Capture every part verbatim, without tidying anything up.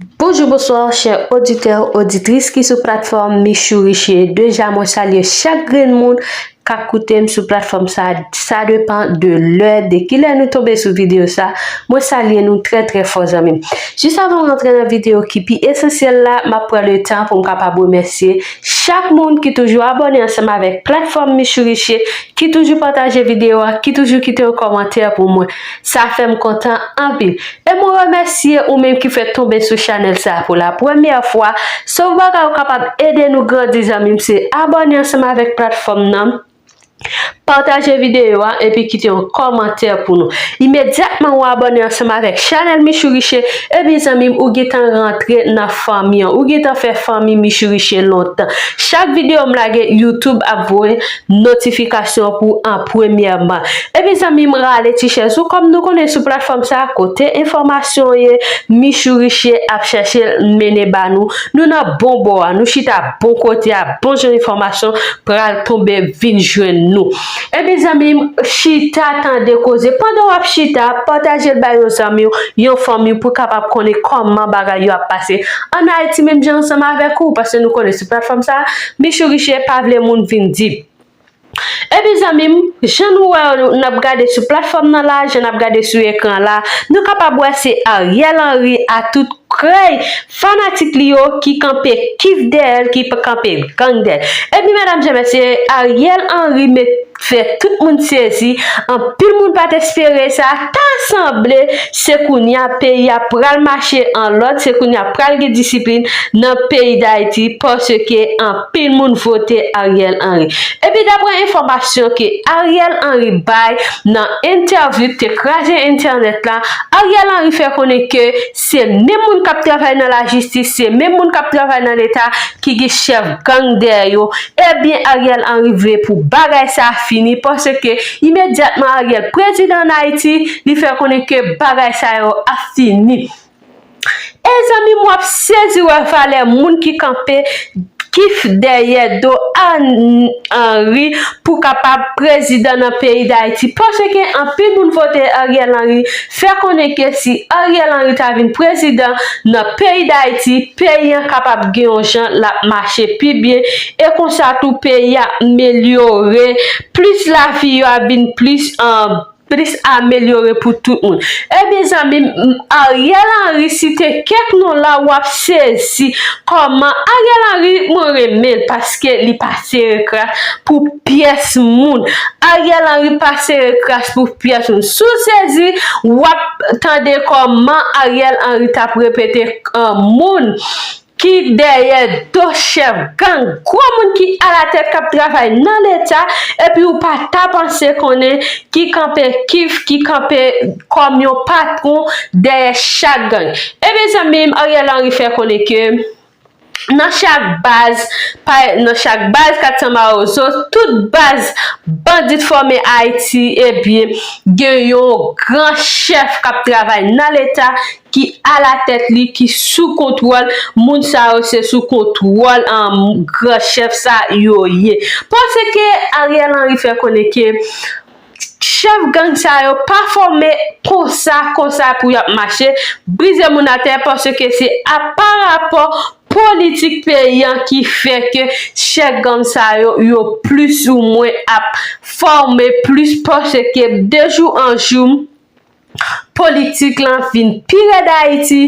Bonjou, bonswa, chè oditè, oditris ki sou platfòm Michou Riche. Deja, mwen salye chak grenn moun k ap koute m sou platfòm sa. Sa depann de lè, de kilè nou tonbe sou videyo sa. Mwen salye nou trè, trè fò, zanmi m. Jis avan m rantre nan videyo ki pi esansyèl la, m ap pran le tan pou m kapab remèsye chak moun ki toujou abòne ansanm avèk platfòm Michou Riche, ki toujou pataje videyo a, ki toujou kite yon kòmantè pou mwen. Sa fè m kontan anpil. E mwen remèsye ou menm ki fèk tonbe sou chanèl sa pou la premyè fwa. Sèl bagay ou kapab ede nou grandi, zanmi m, se abòne ansanm avèk platfòm nan, pataje videyo a, epi kite yon kòmantè pou nou. Imedyatman ou abòne ansanm avèk chanèl Michou Riche, epi, zanmi m, ou gentan rantre nan fanmi an. Ou gentan fè fanmi Michou Riche lontan. Chak videyo m lage, YouTube ap voye notifikasyon pou an premyèman. Epi, zanmi m, rale ti chèz ou, kòm nou konnen sou platfòm sa, kote enfòmasyon ye, Michou Riche ap chèche l mennen ba nou. Nou nan bon bò a, nou chita bon kote a, bon jan enfòmasyon pral tonbe vin jwenn nou. Epi, zanmi m, chita tande koze. Pandan w ap chita, pataje l bay yon zanmi w, yon fanmi w, pou kapab konnen kòman bagay yo ap pase ann Ayiti, menm jan ansanm avèk ou, paske nou konnen sou platfòm sa, Michou Riche pa vle moun vin di. Epi, zanmi m, jan nou wè yo, n ap gade sou platfòm nan la, jan n ap gade sou ekran la, nou kapab wè se Ariel Henry a tout krèy fanatik li yo ki kanpe kif dèyè l, ki p-, kanpe gang dèyè l. Epi, medam e mesye, Ariel Henry met, fè tout moun sezi. Anpil moun pa t espere sa. Ta sanble se kounye a peyi a pral mache an lòd, se kounye a pral gen disiplin nan peyi Dayiti, paske anpil moun vote Ariel Henry. Epi, daprè enfòmasyon ke Ariel Henry bay nan entèvyou k te kraze entènèt la, Ariel Henry fè konnen ke se menm moun k ap travay nan lajistis, se menm moun k ap travay nan Leta ki gen chèf gang dèyè yo. Ebyen, Ariel Henry vle pou bagay sa fini, paske imedyatman Ariel prezidan ann Ayiti, li fè konnen ke bagay sa yo ap fini. E, zanmi m, w ap sezi wè valè moun ki kanpe kif dèyè do Henry pou kapab prezidan nan peyi Dayiti. Paske anpil moun vote Ariel Henry, fè konnen ke si Ariel Henry ta vin prezidan nan peyi Dayiti, peyi an kapab gen yon jan l ap mache pi byen. E konsa tou, peyi a ap melyore, plis lavi yo ap vin plis, an, plis amelyore pou tout moun. Ebyen, zanmi m, Ariel Henry site kèk non la, w ap sezi. Kòman Ariel Henry, mwen renmen l paske li pa sere kras pou pyès moun. Ariel Henry pa sere kras pou pyès moun. Si w sezi, w ap tande kòman Ariel Henry t ap repete, an, moun ki dèyè do chèf gang, gwo moun ki alatèt k ap travay nan Leta, epi ou pa ta panse konnen ki kanpe kif, ki kanpe kòm yon patwon dèyè chak gang. Ebyen, zanmi m, Ariel Henry fè konnen ke nan chak baz, pa, nan chak baz kat san Mawozo, tout baz bandi t fòme Ayiti, ebyen, gen yon gran chèf k ap travay nan Leta ki alatèt li, ki sou kontwòl moun sa yo, se sou kontwòl, an, gran chèf sa yo ye. Paske Ariel Henry fè konnen ke chèf gang sa yo pa fòme konsa, konsa pou y ap mache, brize moun atè, paske se a pa rapò politik peyi an ki fè ke chèf gang sa yo, yo plis ou mwen ap fòme plis, paske de jou an jou, politik lan vin pi rèd Ayiti,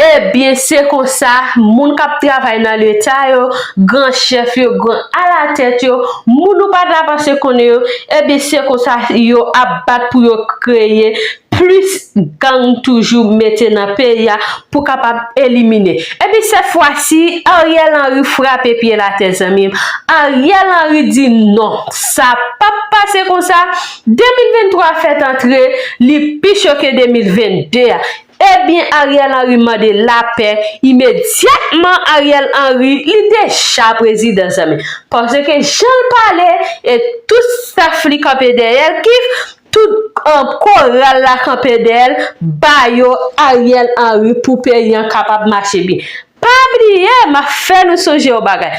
ebyen, se konsa, moun k ap travay nan Leta yo, gran chèf yo, gran alatèt yo, moun ou pa ta panse konnen yo, ebyen, se konsa yo ap bat pou yo kreye plis gang toujou mete nan peyi a pou kapab elimine. Epi sèt fwa si, Ariel Henry frape pye l atè, zanmi m. Ariel Henry di non, sa p ap pase konsa. De mil venntwa fèk antre, li pi cho ke de mil vennde a. Ebyen, Ariel Henry mande lapè. Imedyatman, Ariel Henry, li deja prezidan, zanmi. Paske jan l pale, e tout staf li kanpe dèyè l, kif, tout, an, koral la kanpe dèyè l, ba yo Ariel Henry pou peyi an kapab mache byen. Pa bliye, m ap fè nou sonje yon bagay.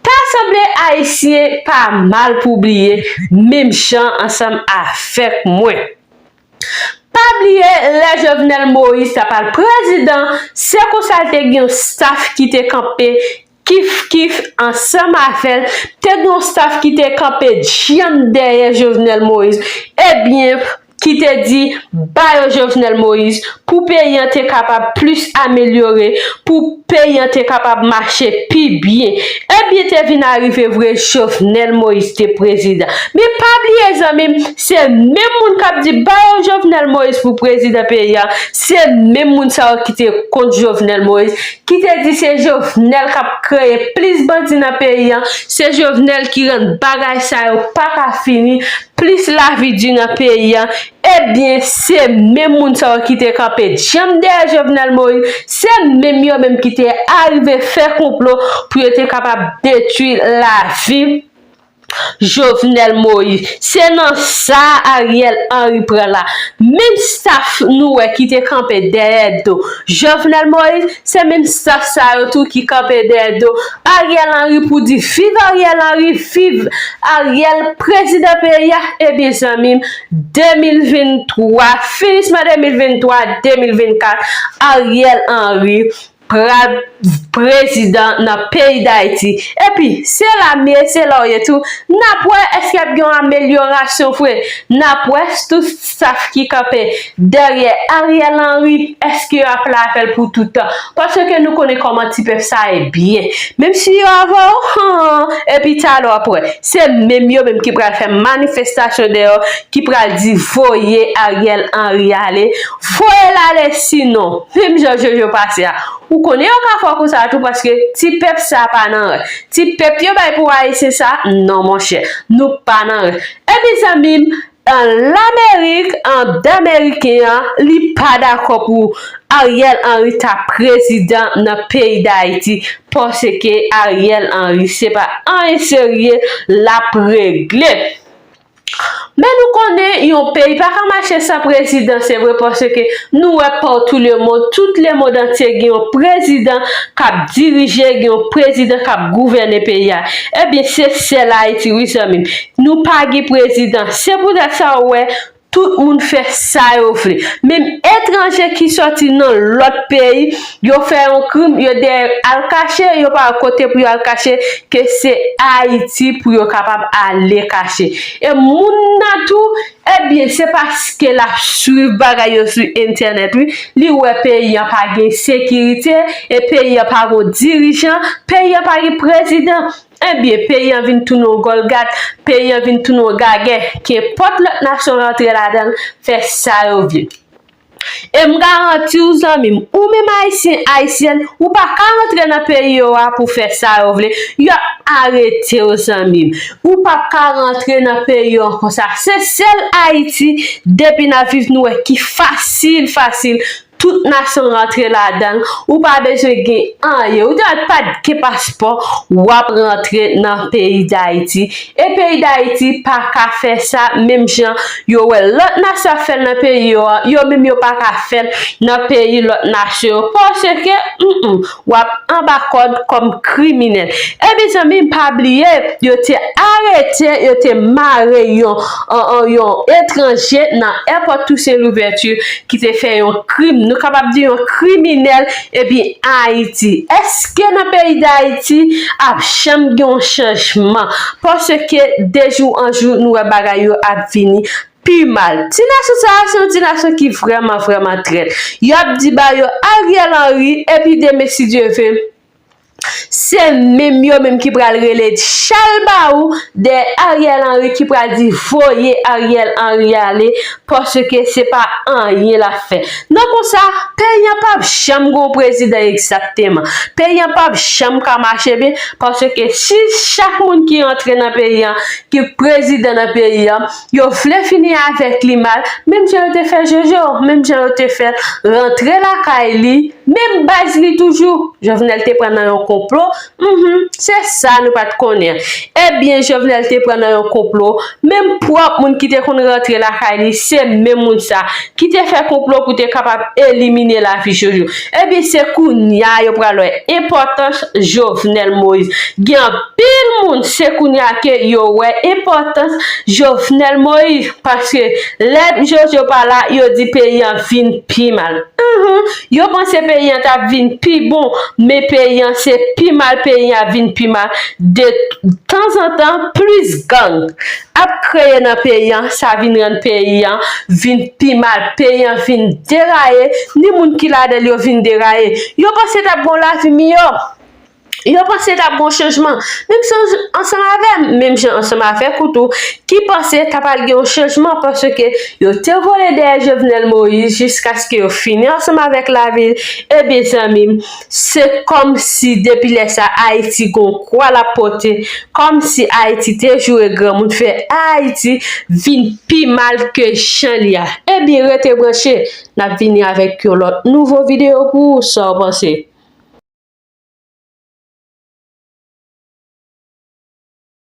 Ta sanble Ayisyen pa mal pou bliye, menm jan ansanm avèk mwen. Pa bliye, lè Jovenel Moïse t ap al prezidan, se konsa l te gen yon staff ki te kanpe kif kif ansanm avè l. Te gen yon staff ki te kanpe djanm dèyè Jovenel Moïse. Ebyen, ki te di, ba yo Jovenel Moïse, pou peyi an te kapab plis amelyore, pou peyi an te kapab mache pi byen. Ebyen, te vin arive vre, Jovenel Moïse te prezidan. Men pa bliye, zanmi m, se menm moun k ap di, ba yo Jovenel Moïse pou prezidan peyi a, se menm moun sa yo ki te kont Jovenel Moïse, ki te di se Jovenel k ap kreye plis bandi nan peyi a, se Jovenel ki rann bagay sa yo pa ka fini, plis lavi di nan peyi a. Ebyen, se menm moun sa yo ki te kanpe djanm dèyè Jovenel Moïse, se menm yo menm ki te arive fè konplo pou yo te kapab detwi lavi Jovenel Moïse. Se nan sa Ariel Henry pran la. Menm staff nou wè ki te kanpe dèyè do Jovenel Moïse, se menm staff sa yo tou ki kanpe dèyè do Ariel Henry pou di viv Ariel Henry, viv Ariel prezidan peyi a. Ebyen, zanmi m, de mil venntwa, finisman de mil venntwa, de mil vennkat, Ariel Henry pral prezidan nan peyi Dayiti. Epi, se la m ye, se la w ye tou. N ap wè èske ap gen yon amelyorasyon vre. N ap wè tout staff ki kanpe dèyè Ariel Henry, èske y ap la avè l pou tout tan? Paske nou konnen kòman ti pèp sa ye byen. Menm si yo avè w, han, epi talè w ap wè. Se menm yo menm ki pral fè manifestasyon dèyè w, ki pral di voye Ariel Henry ale. Voye l ale, sinon, menm jan Jojo pase a, ou konnen yo ka fè w konsa tou, paske ti pèp sa pa nan rè. Ti pèp yo bay pou Ayisyen sa, non, monchè, nou pa nan rè. Epi, zanmi m, an Lamerik, an Dameriken an, li pa dakò pou Ariel Henry ta prezidan nan peyi Dayiti, paske Ariel Henry se pa anyen serye l ap regle. Men nou konnen yon peyi pa ka mache san prezidan, se vre, paske nou wè partout le monde, tout le monde entier gen yon prezidan k ap dirije, gen yon prezidan k ap gouvène peyi a. Ebyen, se sèl Ayiti, wi, zanmi m. Nou pa gen prezidan. Se poutèt sa ou wè, tout moun fè sa yo vle. Menm etranje ki sòti nan lòt peyi, yo fè yon krim, yo dèyè al kache, yo pa kote pou yo al kache, ke se Ayiti pou yo kapab ale kache. E moun nan tou, ebyen, se paske l ap swiv bagay yo sou entènèt, wi. Li wè peyi an pa gen sekirite, e peyi an pa gen dirijan, peyi an pa gen prezidan. Ebyen, peyi an vin tounen yon gòlgat, peyi an vin tounen yon gagè. Kenpòt lòt nasyon rantre ladan l, fè sa yo vle. E m garanti w, zanmi m, ou menm Ayisyen, Ayisyèn, ou pa ka rantre nan peyi yo a pou fè sa yo vle. Y ap arete w, zanmi m. Ou p ap ka rantre nan peyi yo a konsa. Se sèl Ayiti, depi n ap viv, nou wè ki fasil, fasil, tout nasyon rantre ladan l. Ou pa bezwen gen anyen. Ou te pa t gen paspò, w ap rantre nan peyi Dayiti. E peyi Dayiti pa ka fè sa menm jan yo wè lòt nasyon ap fè l nan peyi yo a, yo menm yo pa ka fè l nan peyi lòt nasyon yo. Paske, mm, mm, w ap anba kòd kòm kriminèl. Epi, zanmi m, pa bliye, yo te arete, yo te mare yon, yon, yon etranje nan èpòt Toussaint Louverture ki te fè yon krim, nou kapab di yon kriminèl, epi Ayiti. Èske nan peyi Dayiti ap janm gen yon chanjman? Paske de jou an jou, nou wè bagay yo ap vini pi mal. Ti nasyon sa a, se yon ti nasyon ki vrèman, vrèman trèt. Y ap di ba yo Ariel Henry, epi demen, si Dye ve, se menm yo menm ki pral rele chalbawou dèyè Ariel Henry, ki pral di voye Ariel Henry ale, paske se pa anyen l ap fè. Nan konsa, peyi an p ap janm gen yon prezidan egzakteman. Peyi an p ap janm ka mache byen, paske si chak moun ki rantre nan peyi an, ki prezidan nan peyi an, yo vle fini avèk li mal, menm jan yo te fè Jojo, menm jan yo te fè l rantre lakay li, menm baz li toujou, Jovenel te pran nan yon konplo. Mhm, se sa nou pa t konnen. Ebyen, Jovenel te pran nan yon konplo. Menm pwòp moun ki te konn rantre lakay li, se menm moun sa ki te fè konplo pou te kapab elimine lavi Jojo. Ebyen, se kounya yo pral wè enpòtans Jovenel Moïse. Gen anpil moun, se kounya ke yo wè enpòtans Jovenel Moïse. Paske lè Jojo pa la, yo di peyi an vin pi mal. Mhm. Yo panse peyi an t ap vin pi bon, men peyi an se pi mal, peyi an ap vin pi mal. De tanzantan, plis gang ap kreye nan peyi an, sa vin rann peyi an vin pi mal, peyi an vin deraye, ni moun ki ladan l yo vin deraye. Yo panse t ap gon lavi miyò. Yo panse t ap gon chanjman. Menm jan ansanm avè m, menm jan ansanm avèk ou tou, ki panse ta pral gen yon chanjman paske yo te vole dèyè Jovenel Moïse jiskaske yo fini ansanm avèk lavi l. Ebyen, zanmi m, se kòmsi depi lè sa Ayiti gon kwa l ap pote, kòmsi Ayiti te joure granmoun fè Ayiti vin pi mal ke jan li a. Ebyen, rete branche, n ap vini avèk yon lòt nouvo videyo pou ou, sa w panse?